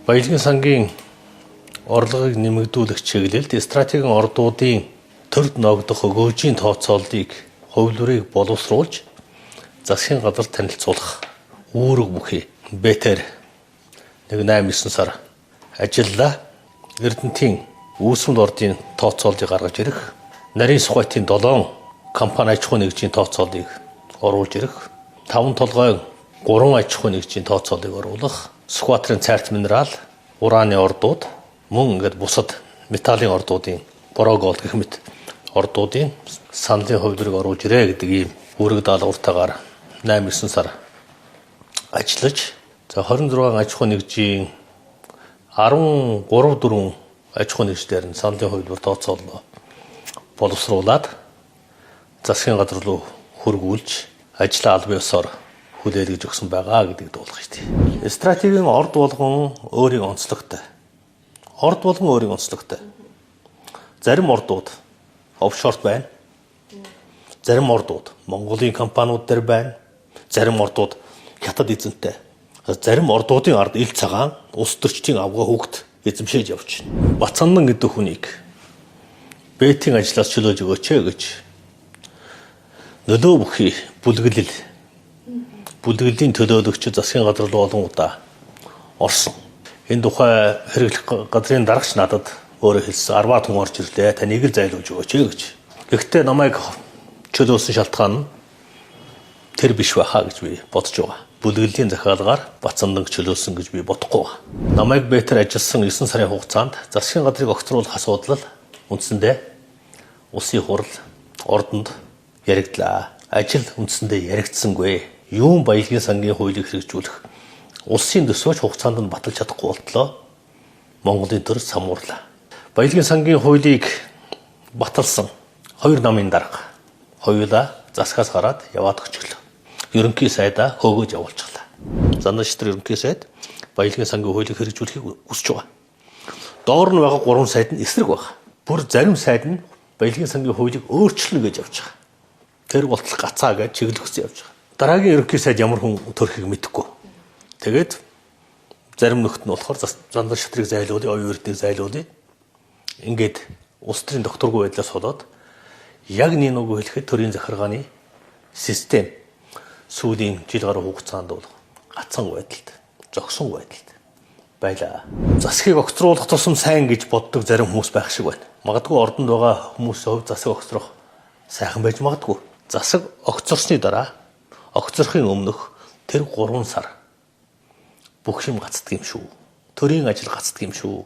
Баялагын сангийн орлогыг нэмэгдүүлэх чиглэлд стратегийн ордуудын төрд ногдох өгөөжийн тооцооллыг хувилбарыг боловсруулж засгийн газар танилцуулах үүрэг бүхий бэтэр нэг 8-9 сар ажиллаа. Эрдэнтийн үүсмэл ордын тооцооллыг гаргаж ирэх, нарийн Сүхбаатын 7 компани аж ахуйн нэгжийн тооцооллыг оруулж ирэх, 5 толгойн 3 аж ахуйн нэгжийн тооцооллыг оруулах, Сүхбаатарын цайрт минерал, ураны ордууд, мөн ингээд бусад металлын ордуудын борогол гэх мэт ордуудын саналын хувилбарыг оруулж ирээ гэдэг ийм үүрэг даалгавартайгаар 8-9 сар ажиллаж, за 26 аж ахуйн нэгжийн 13 4 аж ахуйн нэгжлэр нь саналын хувилбар тооцооллоо боловсруулад засгийн газар руу хөргүүлж ажлаа албан ёсоор хүлээлгэж өгсөн байгаа гэдгийг дуулах шүү дээ. Стратегийн орд болгон өөрийн онцлогтой. Орд болгон өөрийн онцлогтой. Зарим ордууд офшорт байна. Зарим ордууд Монголын компаниуд дээр байна. Зарим ордууд хятад эзэнтэй. Зарим ордуудын ард ил цагаан улс төрчдийн авгай хүүхэд эзэмшээж явж байна. Бацандан гэдэг хүнийг бэтийн ажлаас чөлөөж өгөөч гэж нөлөө бүхий бүлэглэлийн төлөөлөгч засгийн газар руу олон удаа орсон. Энэ тухай хэрэглэх газрын дарагч надад өөрөө хэлсэн. 10-аад хүн орж ирлээ. Таныг л зайлуулж өгөөч гэж. Гэхдээ намайг чөлөөсөн шалтгаан нь тэр биш байхаа гэж би бодож байгаа. Бүлэглэлийн захиалгаар Бацанданг чөлөөсөн гэж би бодохгүй байгаа. Намайг бэтэр ажилласан 9 сарын хугацаанд засгийн газрыг огцруулах асуудал үндсэндээ улсын хурал ордонд яригдлаа. Ажил үндсэндээ яригдсангүй. Юун баялагын сангийн хуулийг хэрэгжүүлэх улсын төсвөөч хугацаанд нь баталж чадахгүй болтлоо Монголын төр самуурлаа. Баялагын сангийн хуулийг баталсан 2 намын дарга хоёулаа засгаас гараад яваад өчглөө. Ерөнхий сайдаа хөөгөөж явуулчихлаа. Зандан шатар ерөнхий сайд баялагын сангийн хуулийг хэрэгжүүлэхийг хүсэж байгаа. Доор нь байгаа 3 сайд нь эсрэг байгаа. Бүр зарим сайд нь баялагын сангийн хуулийг өөрчилнө гэж явж байгаа. Тэр болтол гацаа гэж чиглэгдсэн явж байгаа. Дараагийн ерөнхий сайд ямар хүн төрхийг мэдэхгүй. Тэгээд зарим нөхд нь болохоор зандан шатрыг зайлуулъя, оюун эрднийг зайлуулъя. Ингээд улс төрийн докторгүй байдлаас болоод яг нэг нүгөө хэлэхэд төрийн захиргааны систем сүүлийн жил гаруй хугацаанд бол гацсан байдалд, зогсон байдалд байлаа. Засгийг огцруулах тусам сайн гэж боддог зарим хүмүүс байх шиг байна. Магадгүй ордонд байгаа хүмүүсийн хувьд засаг огцрох сайхан байж магадгүй. Засаг огцорсны дараа огцорхын өмнөх тэр 3 сар бүх юм гацдаг юм шүү. Төрийн ажил гацдаг юм шүү.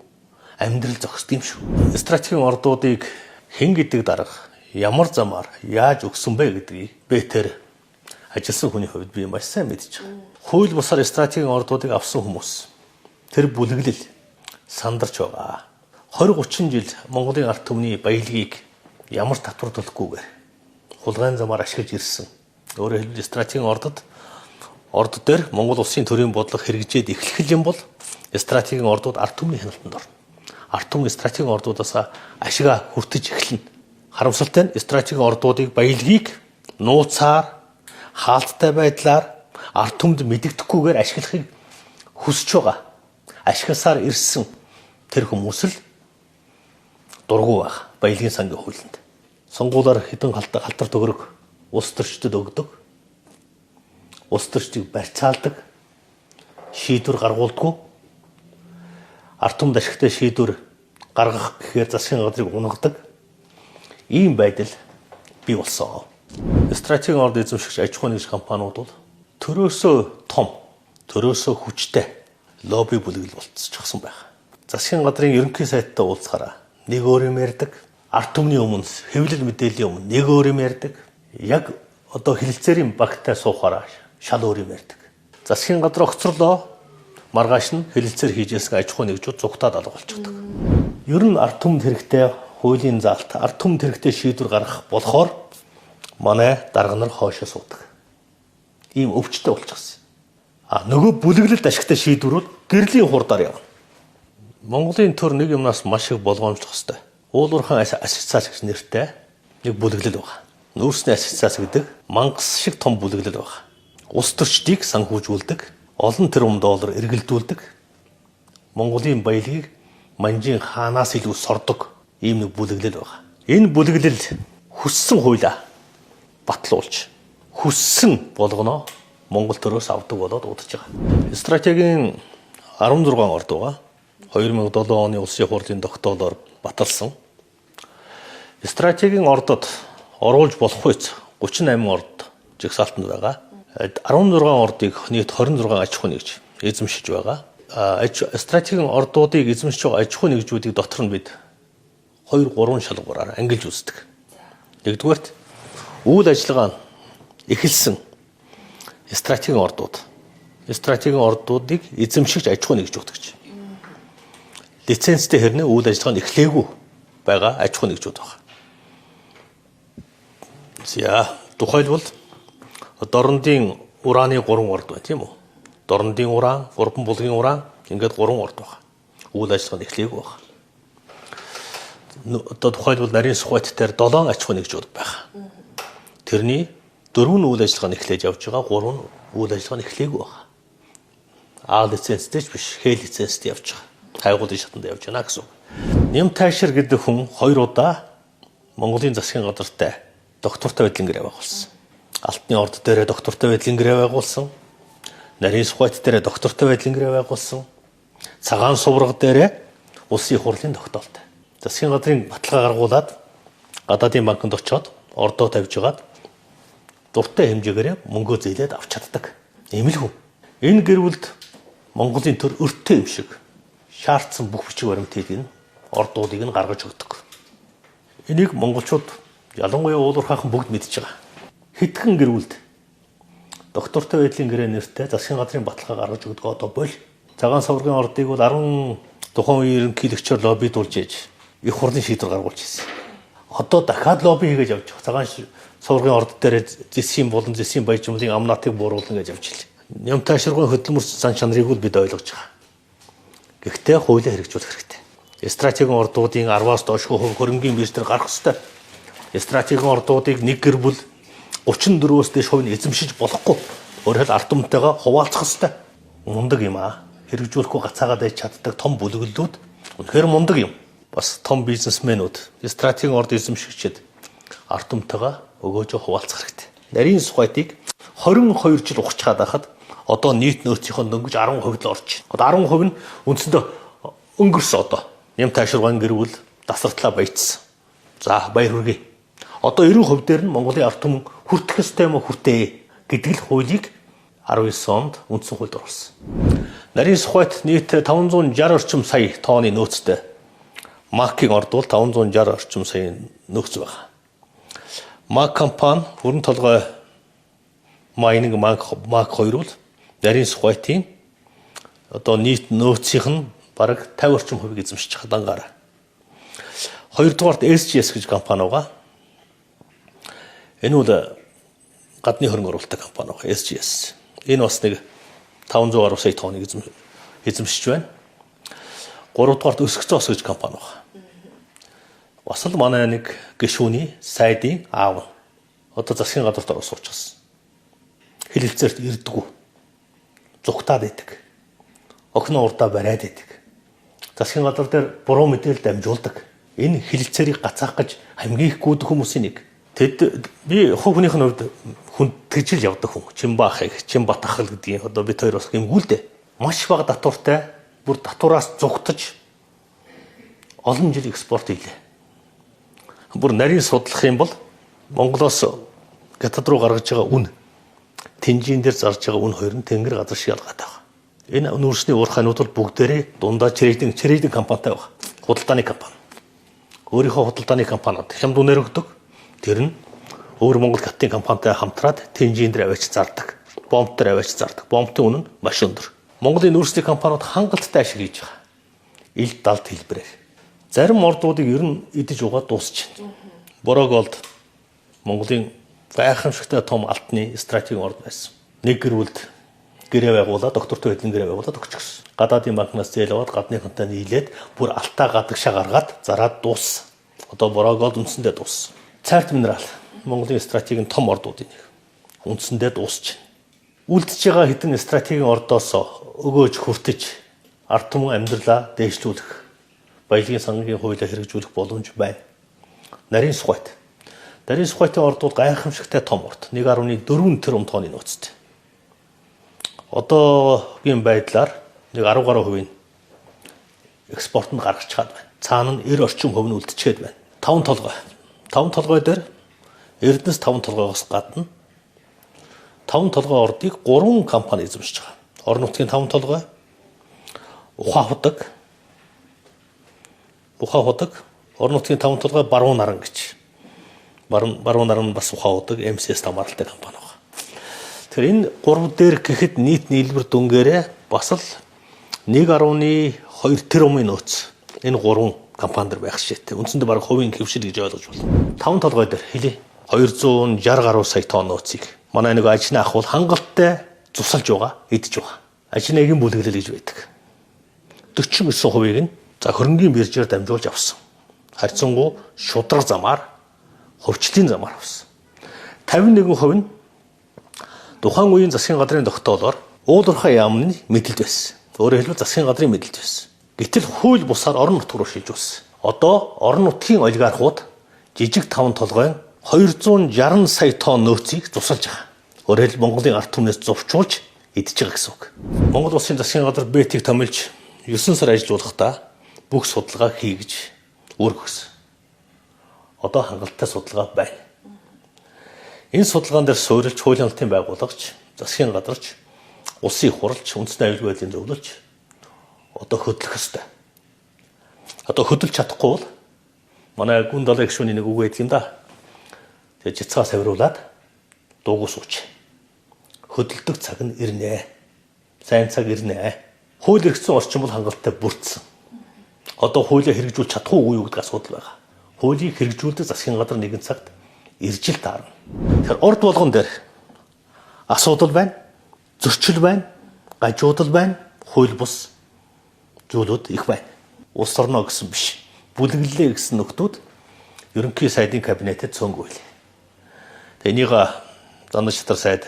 Амьдрал зогсдог юм шүү. Стратегийн ордуудыг хэн гэдэг дарга ямар замаар яаж өгсөн бэ гэдгийг бэтэр ажилласан хүний хувьд би маш сайн мэдж байгаа. Хууль бусаар стратегийн ордуудыг авсан хүмүүс тэр бүлэглэл сандарч байгаа. 20 30 жил Монголын ард түмний баялагийг ямар татвар төлөхгүйгээр хулгайн замаар ашиглаж ирсэн. Өөрөөр хэлбэл стратегийн ордод орд дээр Монгол улсын төрийн бодлого хэрэгжээд эхлэх юм бол стратегийн ордууд ард түмний хяналтанд орно. Ард түмний стратегийн ордуудаас ашигаа хүртэж эхэлнэ. Харамсалтай нь стратегийн ордуудыг баялагийг нууцаар хаалттай байдлаар ард түмэнд мэдэгдэхгүйгээр ашиглахыг хүсэж байгаа. Ашигласаар ирсэн тэр хүмүүс л дургу байх баялагын сангийн хуулинд. Сонгуулиар хэдэн халтар төгрөг улс төрчдөд өгдөг. Улс төрчдийг барьцаалдаг. Шийдвэр гаргуулдаггүй. Ард түмэнд ашигтай шийдвэр гаргах гэхээр засгийн газрыг унгадаг. Ийм байдал бий болсон. Стратегийн орд эзэмшигч аж ахуйн нэгж компаниуд бол төрөөсөө том, төрөөсөө хүчтэй лобби бүлэглэл болцчихсон байх. Засгийн газрын ерөнхий сайдтай уулзахаараа нэг өөр юм ярьдаг, ард түмний өмнө хэвлэл мэдээллийн өмнө нэг өөр юм ярьдаг. Яг одоо хэлэлцээрийн багтай суухаараа шал өөр юм ярьдаг. Засгийн газар огцорлоо маргааш нь хэлэлцээр хийжсэн аж ахуйн нэгжүүд зугтаад алга болчихдог. Ер нь ард түмэнд хэрэгтэй хуулийн заалт, ард түмэнд хэрэгтэй шийдвэр гаргах болохоор манай дарга нар хоошоо суудаг. Ийм өвчтэй болчихсон. А нөгөө бүлэглэлд ашигтай шийдвэрүүд гэрлийн хурдаар явна. Монголын төр нэг юмнаас маш их болгоомжлох ёстой. Уулуурхан ассоциац гэж нэртэй нэг бүлэглэл байгаа. Нүүрсний ассоциац гэдэг мангас шиг том бүлэглэл байгаа. Улс төрчдийг санхүүжүүлдэг, олон тэрбум доллар эргэлдүүлдэг Монголын баялагийг Манжин хаанаас илүү сордог ийм нэг бүлэглэл байгаа. Энэ бүлэглэл хүссэн хуулиа батлуулж хүссэн болгоно Монгол төрөөс авдаг болоод удаж байгаа. Стратегийн 16 орд байгаа. 2007 оны улсын хурлын тогтоолоор баталсан. Стратегийн ордод оруулж болох үз 38 орд жагсаалтанд байгаа. 16 ордыг нийт 26 аж ахуй нэгж эзэмшиж байгаа. Стратегийн ордуудыг эзэмшиж байгаа аж ахуй нэгжүүдийг дотор нь бид 2 3 шалгуураар ангилж үздэг. Нэгдүгээрт үйл ажиллагаа нь эхэлсэн стратегийн ордууд. Стратегийн ордуудыг эзэмшигч аж ахуй нэгжүүд гэж. Лицензтэй хэрнээ үйл ажиллагаа нь эхлээгүй байгаа аж ахуй нэгжүүд байна. За, тухайлбал Дорнодын ураны 3 орд байна, тийм үү? Дорнодын уран, Гурван булгийн уран ингээд 3 орд байна. Үйл ажиллагаа нь эхлээгүй байна. Одоо тухайлбал нарийн Сүхбат дээр 7 аж ахуй нэгжүүд байна. Тэрний 4 нь үйл ажиллагаа нь эхлэж явж байгаа, 3 нь үйл ажиллагаа нь эхлээгүй байна. А лицензтэй ч биш, Х лицензтэй явж байгаа. Хайгуулын шатанд явж байна гэсэн үг. Ням тайшир гэдэг хүн 2 удаа Монголын засгийн газартай доктортой байдлын гэрээ байгуулсан. Алтны орд дээрээ доктортой байдлын гэрээ байгуулсан. Нарийн Сүхбат дээрээ доктортой байдлын гэрээ байгуулсан. Цагаан суврага дээрээ улсын хурлын тогтоолтой. Засгийн газрын баталгаа гаргуулад гадаадын банкнд очиод ордоо тавьж байгаад дуртай хэмжээгээр мөнгөө зээлээд авч чаддаг. Ийм л хүн. Энэ гэр бүлд Монголын төр өртөө юм шиг шаардсан бүх бичиг баримтыг нь ордуудыг нь гаргаж өгдөг. Энийг монголчууд ялангуяа уулуурхайхан бүгд мэдж байгаа. Хэдхэн гэр бүлд доктортой байдлын гэрээ нэртэй засгийн газрын баталгаа гаргаж өгдөг одоо боль. Цагаан суврагын ордыг бол 10 тухайн үеийн ерөнхийлөгчөөр лоббидулж ээж их хурлын шийдвэр гаргуулж ирсэн. Одоо дахиад лобби хийгээд явж байгаа. Цагаан суврагын орд дээр зэсийн болон зэсийн баяжмлын амнатыг бууруулна гэж явж илээ. Ням тайширгын хөдөлмөрч зан чанарыг бол бид ойлгож байгаа. Гэхдээ хуулиа хэрэгжүүлэх хэрэгтэй. Стратегийн ордуудын 10-аас доош хувь хөрөнгийн бирж дээр гарах ёстой. Стратегийн ордуудыг нэг гэр бүл 34-өөс дээш хувь нь эзэмшиж болохгүй. Өөрөөр ард түмэнтэйгээ хуваалцах ёстой. Мундаг юм аа. Хэрэгжүүлэхгүй гацаагаад байж чаддаг том бүлэглэлүүд үнэхээр мундаг юм. Бас том бизнесмэнүүд стратегийн орд эзэмшигчид ард түмэнтэйгээ өгөөжөө хуваалцах хэрэгтэй. Нарийн Сүхбаатыг 22 жил ухчгаад байхад одоо нийт нөөцийнхөө дөнгөж 10% л орж байна. Одоо 10% нь үндсэндээ өнгөрсөн одоо. Ням тайширгаан гэр бүл дасартлаа баяжсан. За, баяр хүргэе. Одоо 90% дээр нь Монголын ард түмэн хүртэх ёстой юм уу хүртээ гэдэг л хуулийг 19 онд үндсэн хуульд оруулсан. Нарийн Сүхбаат нийт 560 орчим сая тооны нөөцтэй. Макийн орд бол 560 орчим саяын нөөц байна. Мак компани бүрэн толгой майнинг Мак 2 бол нарийн Сүхбаатын одоо нийт нөөцийнх нь бараг 50 орчим хувийг эзэмшиж байгаа дангаараа. Хоёрдугаарт SGS гэж компани байгаа. Энэ бол гадны хөрөнгө оруулалттай компани байгаа SGS. Энэ бас нэг 500 гаруй сая тонныг эзэмшиж байна. Гуравдугаарт Өсгөх зоос гэж компани байгаа. Бас л манай нэг гишүүний сайдын аав нь одоо засгийн газарт ороо суучихсан. Хэлэлцээрт ирдэггүй. Зугтаад идэг. Охиноо урдаа бариад идэг. Засгийн газар дээр буруу мэдээлэл дамжуулдаг. Энэ хэлэлцээрийг гацаах гэж хамгийн их гүйдэг хүмүүсийн нэг. Тэд би хувь хүнийх нь хувьд хүндтгэж л явдаг хүн. Чимбаахыг, Чимбатахал гэдгийг одоо бид хоёр бас гэмгүй л дээ. Маш бага татвартай, бүр татвараас зугтаж олон жил экспорт хийлээ. Бүр нарийн судлах юм бол Монголоос Хятад руу гаргаж байгаа үн Тэнжин дээр зарж байгаа үн хоёр нь тэнгэр газар шиг ялгаатай байгаа. Энэ нүүрсний уурхайнууд бол бүгдээрээ дундаа trading компанитай байгаа. Худалдааны компани. Өөрийнхөө худалдааны компаниуд хямд үнээр өгдөг. Тэр нь өөр Монгол хятадын компанитай хамтраад Тэнжин дээр аваач зардаг. Бомб дээр аваач зардаг. Бомбын үн нь маш өндөр. Монголын нүүрсний компаниуд хангалттай ашиг хийж байгаа. Ил далд хэлбэрээр. Зарим ордуудыг ер нь идэж угаад дуусчихна. Бороголд Монголын гайхамшигтай том алтны стратегийн орд байсан. Нэг гэр бүлд гэрээ байгуулаад доктортой байдлын гэрээ байгуулад өгчихсөн. Гадаадын банкнаас зээл аваад гадныхантай нийлээд бүр алтаа гадагшаа гаргаад зараад дууссан. Одоо Бороголд үндсэндээ дууссан. Цайрт минерал Монголын стратегийн том ордуудын нэг. Үндсэндээ дуусчихна. Үлдэж байгаа хэдэн стратегийн ордоос өгөөж хүртэж Ард түмэн амьдралаа дээшлүүлэх, баялагын сангийн хуулиа хэрэгжүүлэх боломж байна. Нарийн Сухайт. Нарийн Сухайтын орд бол гайхамшигтай том орд. 1.4 тэрбум тонны нөөцтэй. Одоогийн байдлаар нэг 10 гаруй хувийн экспорт нь гаргачихад байна. Цаана нь 90 орчим хувь нь үлдчихэд байна. Таван толгой. Таван толгой дээр Эрдэнэс таван толгойгоос гадна таван толгой ордыг 3 компани эзэмшиж байгаа. Орон нутгийн таван толгой, Ухаан худаг, Ухаан худаг, орон нутгийн таван толгой Баруун наран гэж. Баруун наран бас Ухаан худаг МСС хамааралтай компани байна. Тэгэхээр энэ гурав дээр гэхэд нийт нийлбэр дүнгээрээ бас л 1.2 тэрбумын нөөц энэ гурван компани дээр байх жишээтэй. Үндсэндээ бараг хувийн хэвшил гэж ойлгож байна. Таван толгой дээр хэлье. 260 гаруй сая тонн нөөцийг манай нэг ажны ах бол хангалттай зусалж байгаа, идэж байгаа. Ажнаагийн бүлэглэл гэж байдаг. 49%-ийг нь за хөрөнгийн биржээр дамжуулж авсан. Харьцангуй шударга замаар, хувьчлалын замаар авсан. 51% нь тухайн үеийн засгийн газрын тогтоолоор уулуурхай яамны мэдэлд байсан. Өөрөөр хэлбэл засгийн газрын мэдэлд байсан. Гэтэл хууль бусаар орон нутг руу шилжүүлсэн. Одоо орон нутгийн олигархууд жижиг таван толгойн 260 сая тонн нөөцийг зусалж байгаа. Өөрөөр хэлбэл Монголын ард түмнээс зувчуулж идэж байгаа гэсэн үг. Монгол Улсын засгийн газар БТ-г томилж 9 сар ажиллуулахдаа бүх судалгаа хийгж үүрэг өгсөн. Одоо хангалттай судалгаа байна. Энэ судалгаан дээр суурилж хуулийн хяналтын байгуулагч, засгийн газарч, улсын их хурлч, үндэсний аюулгүй байдлын зөвлөлч одоо хөдлөх ёстой. Одоо хөдөлж чадахгүй бол манай гүн далайн гишүүний нэг үг байдаг юм да. Тэгээ жицгаа савируулаад дуугүй сууч. Хөдөлдөг цаг нь ирнэ. Сайн цаг ирнэ. Хууль эрх зүйн орчин бол хангалттай бүрдсэн. Одоо хуулиа хэрэгжүүлж чадах уугүй юу гэдэг асуудал байгаа. Хуулийг хэрэгжүүлдэг засгийн газар нэгэн цагт ирж л таарна. Тэгэхээр орд болгон дээр асуудал байна, зөрчил байна, гажуудал байна, хууль бус зүйлүүд их байна. Улс орноо гэсэн биш. Бүлэглэлээ гэсэн нөхдүүд ерөнхий сайдын кабинетэд цөөнгүй байлээ. Тэгээ энийг Зандан шатар сайд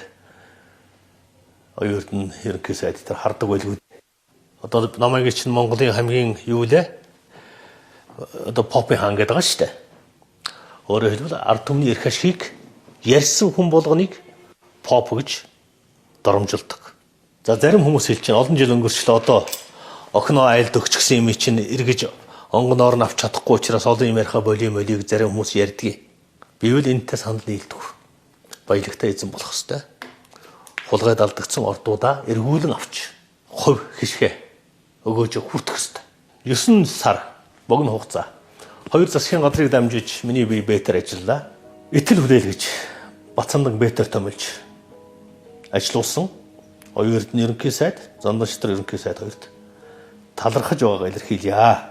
оюун эрдэнэ ерөнхий сайд тэр хардаг байлгүй. Одоо намайг чинь Монголын хамгийн юу лээ? Одоо попын хаан гэдэг байгаа шүү дээ. Өөрөөр хэлбэл ард түмний эрх ашигыг ярьсан хүн болгоныг поп гэж доромжилдог. За зарим хүмүүс хэлж чинь олон жил өнгөрчлөө одоо охиноо айлд өгчихсэн юм чинь эргэж онгоноор нь авч чадахгүй учраас олон юм яриха болио молиг зарим хүмүүс ярьдгийг. Би бол энэтэй санал нийлдэг. Баялагтай эзэн болох ёстой. Хулгайд алдагдсан ордуудаа эргүүлэн авч хувь хишгэ өгөөж хүртэх ёстой. 9 сар богино хугацаа. Хоёр засгийн газрыг дамжиж миний бие бетер ажиллаа. Итэл хүлээлгэж Бацандан бетер томилж ажиллуулсан. Оюун Эрдэнэ ерөнхий сайд, Зандан шатар ерөнхий сайд хоёрт талархаж байгаагаа илэрхийлье.